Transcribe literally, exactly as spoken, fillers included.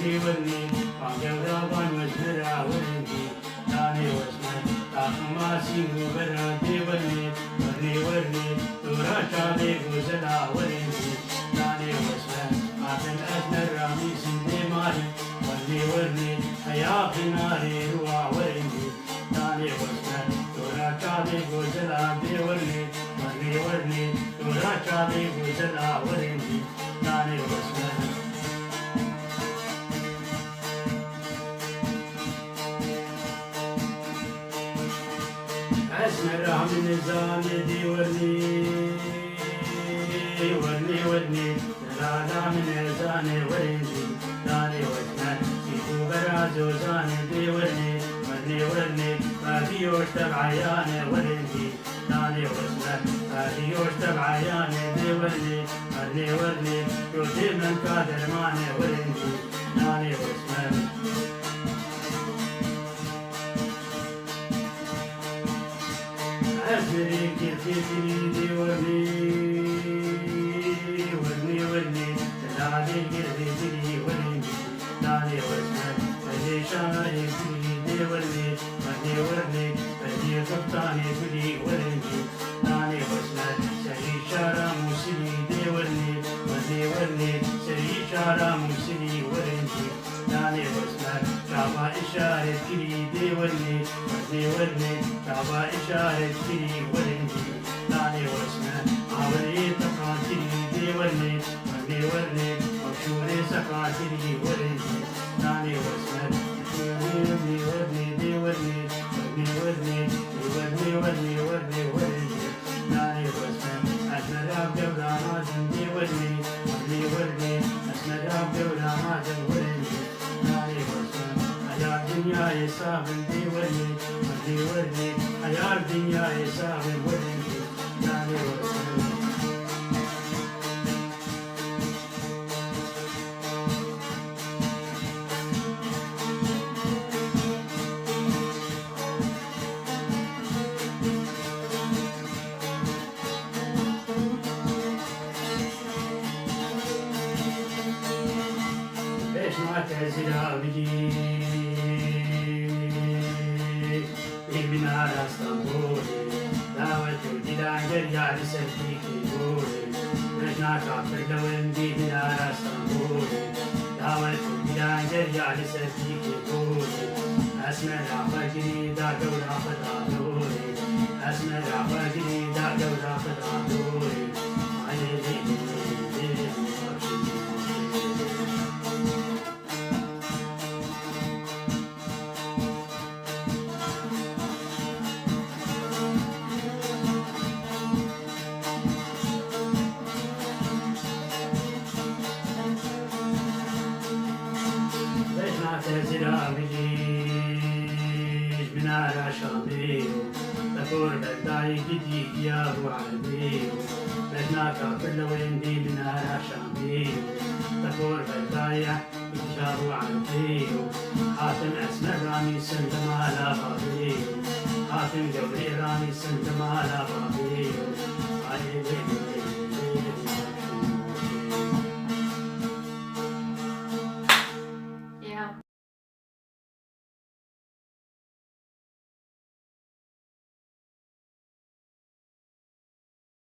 Wernê, van gewra van wezmera werên dî, danê wezmer, taxima sîng û berra dê wernê, wernê, wernê, dora çavê gozela werên dî, danê wezmer, hatin ezmer ramî sindê malê, wernê, wernê, heya xinarê ruwa werên dî, danê wezmer, dora çavê gozela dê wernê, wernê, wernê, dora çavê gozela werên dî, danê wezmer. Esmera min zanê dê wernê, wernê, wernê, delala min zanê werên dî, danê wezmer, sîk û bera zozanê dê wernê, wernê, wernê, badiyoş tebayanê werên dî, danê wezmer, badiyoş tebayanê dê wernê, wernê, wernê, yo dê menka dermanê werên dî, danê wezmer. Ez merê girxê dilî dê wernê, wernê, wernê, delalê girxê dilî werên dî, danê wezmer, ez ê şanayê dilî dê wernê, wernê, wernê, ez ê xiftanê dilî werên dî, danê wezmer, serî şara Mûsilî dê wernê, wernê, wernê, serî şara Mûsilî werên dî, danê wezmer, çava îşaret kirî dê wernê, wernê, wernê, çava îşaret kirî werên dî, danê wezmer, awerê teqa kirî dê wernê, wernê, wernê, aşûrê seqa kirî werên dî, danê wezmer, wernê, wernê, wernê, dê wernê, wernê, wernê, wernê, wernê, wernê, werên dî, danê wezmer, ez mera gewra nazim dê wernê, wernê, wernê, ez mera gewra nazim werên dî, danê wezmer, heyar dinyayê savin dê wernê, wernê, wernê, heyar dinyayê savin werên dî, danê wezmer. Bejna te zira bigî, ê minara Stenbolê, dawet û dîlan geriya li ser dîkê gorê. Bejna kafir lewendî minara Stenbolê, dawet û dîlan geriya li ser dîkê gorê. Esmera xwe girî da gewra xwe da dorê. Esmera xwe girî da gewra xwe da dorê. Ayê lê lê lê lê lê. Bejna te zira bijî, ji minara Şamê yo, te por berdayî gidî giya û erdê yo. Bejna kafir lewendî minara Şamê yo, te por berdayî Îja û erdê yo, hatim Esmer ranîsin li mala bavê yo, hatim Gewrê ranîsin li mala bavê yo. Ayê lê lê lê